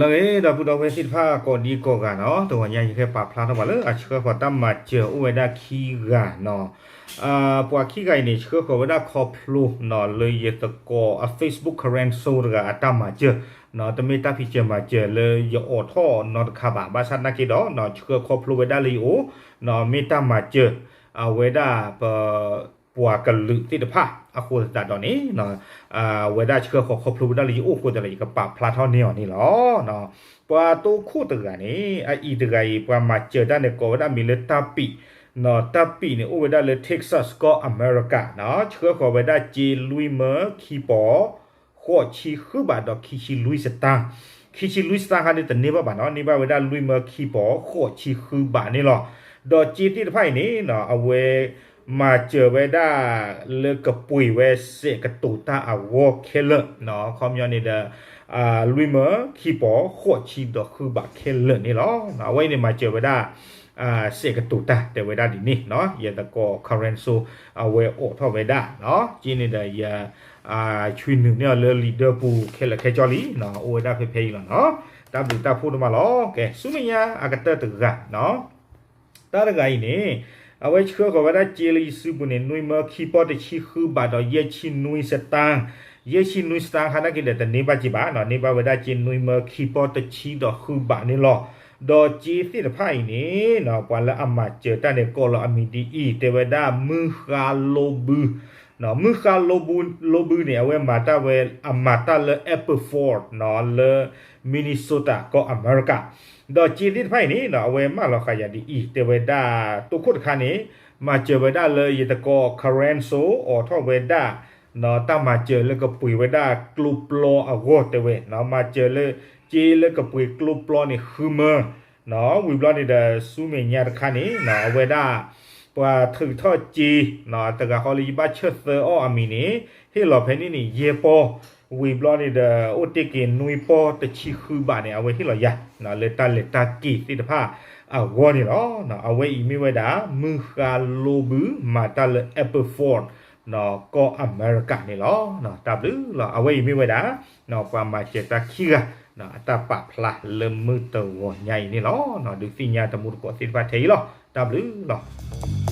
လၢအဂ့ၤ ဒီပုၢ်ဒီဝဲၢ်သ့ၣ်တဖၣ်ကိးဒံကိးဂၤနီၤ, တဂီၤညါယကဟဲပာ်ဖျါထီၣ်ပှၤလၢအဆှၢဃီၤတၢ်မၤစၢၤအိၣ်ဝဲဒၣ်ခံဂၤနီၤ. ပှၤခံဂၤအံၤန့ၣ် ဆှၢဃီၤဝဲဒၣ်ခီဖျိနီၤ လၢယသကိးအ Facebook Karen Soul တဂၤအတၢ်မၤစၢၤနီၤ, တမ့ၢ်တၢ်ဖံးစၢၤမၤစၢၤလၢယအိးထီၣ်နီတခါဘၣ်, ဘၣ်ဆၣ်သနာ်က့ဒီး ဆှၢခီဖျိဝဲဒၣ်လၢယအိၣ်, မ့ၢ်တၢ်မၤစၢၤ အဝဲဒၣ်ပ ပှၤကလုာ်သ့ၣ်တဖၣ်အဃိသတးဒီးန့ၣ် အဝဲဒၣ်ဆှၢဃီၤခီဖျိဝဲဒၣ်လၢယအိၣ်အဃိသတးဒီး ယကပာ်ဖျါထီၣ်န့ၢ်အီၤန့ၣ်လီၤ. ပှၤတိခိၣ်တဂၤန့ၣ် အအံၤတဂၤအံၤ ပှၤမၤစၢၤတၢ်န့ၣ် ကိးဝဲဒၣ်မံၤလၢတၢ်ပံးနီၤ, တၢ်ပံးန့ၣ် အိၣ်ဝဲဒၣ်လၢ Texas ကီၢ်အမဲရကၤနီၤ, ဆှၢဃီၤဝဲဒၣ်စ့လွံၢ်မၢခံပီၤ ဃိးဆံဃုဘးဒီးခံဆံလွံၢ်စတၢၣ်, ခံဆံလွံၢ်စတၢၣ်ခါန့ၣ် တန့ၢ်ဘၣ်ဘၣ်နီၤ, န့ၢ်ဘၣ်ဝဲဒၣ်လွံၢ်မၢခံပီၤ ဃိးဆံဃုဘးန့ၣ်လီၤ. ဒီးစ့သ့ၣ်တဖၣ်အံၤန့ၣ် အဝဲမၤစၢၤဝဲဒၣ်လၢကပှ့ၤဝဲစဲးကတိၤတၢ်အဂီၢ်ခဲလၢာ်, ခီပညီန့ၣ်ဒီး လွံၢ်မၢခံပီၤ ဃိးဆံဒီးဃုဘးခဲလၢာ်န့ၣ်လီၤ. အဝဲအံၤန့ၣ်မၤစၢၤဝဲဒၣ် စဲးကတိၤတၢ်တဲဝဲဒၣ်ဒ်န့ၣ်နီၤ, ယသကိး Karen Soul အဝဲအိးထီၣ်ဝဲဒၣ်နီၤ, က့န့ၣ်ဒီးယ ဆွံနုာ်န့ၢ်အီၤလၢလံာ်ဒၢပူၤခဲလၢာ်ခဲဆ့လံနီၤ, အိၣ်ဝဲဒၣ်ဖဲဖဲအံၤလီၤနီၤ. တၢ်ဘျုးတၢ်ဖှိၣ်ဒိၣ်မးလီၤ. ကဲ ဆူမဲာ်ညါအကတၢၢ်တဂၤနီၤ, တၢ်တဂၤအံၤန့ၣ် အဝဲဆှၢဃီၤဝဲဒၣ်စ့လၢယစုပူၤန့ၣ် နွံမၢခံပီၤတဆံဃုဘးဒီးယဲၢ်ဆံနွံစတၢၣ်, ယဲၢ်ဆံနွံစတၢၣ်ခါနာ်က့ဒီး တန့ၢ်ဘၣ်က့ဘၣ်နီၤ, န့ၢ်ဘၣ်ဝဲဒၣ်စ့နွံမၢခံပီၤတဆံဒီးဃုဘးန့ၣ်လီၤ. ဒီးစ့သ့ၣ်တဖၣ်အံၤန့ၣ် ပှၤလၢအမၤစၢၤတၢ်န့ၣ် ကိးလီၤအမံၤဒ်အံၤ တဲဝဲဒၣ် မုၢ်ဃါလိဘု မုၢ်ဃါလိဘုန့ၣ် အဝဲမၤတၢ်ဝဲ အမၤတၢ်လၢ Aperford နီၤ လၢ Minnesota ကီၢ်အမဲရကၤ, ဒီးစ့သ့ၣ်တဖၣ်အံၤန့ၣ် အဝဲမၢလီၤဃာ်ယၤဒ်အံၤ တဲဝဲဒၣ် တိခိၣ်တခါန့ၣ် မၤစၢၤဝဲဒၣ်လၢယသကိး Karen Soul အိးထီၣ်ဝဲဒၣ် တၢ်မၤစၢၤလၢကပှ့ၤဝဲဒၣ်ကျိပျီအဂီၢ်တဲဝဲ, မၤစၢၤလၢ စ့လၢကပှ့ၤကျိပျီန့ၣ် ဃုမၢ ဝံၤဘျီန့ၣ်ဒီး ဆူမဲာ်ညါတခါန့ၣ် အဝဲဒၣ် ပှၤထုးထီၣ်စ့ တဂၤဃီလၢယဘၣ်ဆၢၣ်သၢအီၤအမံၤန့ၣ် ဟ့ၣ်လီၤဖဲန့ၣ်န့ၣ် ယဲၢ်ပီၤ, ဝံၤဘျီန့ၣ်ဒီး အိၣ်တ့ၢ်က့ၤနွံပီၤတဆံဃုဘးန့ၣ် အဝဲဟ့ၣ်လီၤယၤ လၢတၢ်လဲၤတၢ်က့ၤသ့ၣ်တဖၣ်အဂီၢ်န့ၣ်လီၤ. အဝဲအံၤမ့ၢ်ဝဲဒၣ် မုၢ်ဃါလိဘု မၤတၢ်လၢ Aperford ကီၢ်အမဲရကၤန့ၣ်လီၤ. တၢ်ဘျုးလီၤ. အဝဲအံၤမ့ၢ်ဝဲဒၣ် ပှၤမၤစၢၤတၢ်ခံဂၤ အတၢ်ပာ်ဖျါလၢမုၢ်တဂီၤညါအံၤန့ၣ်လီၤ. ဒုးသ့ၣ်ညါတမူတကိးသ့ၣ်တဖၣ်ထဲအံၤလီၤ. တၢ်ဘျုးလီၤ.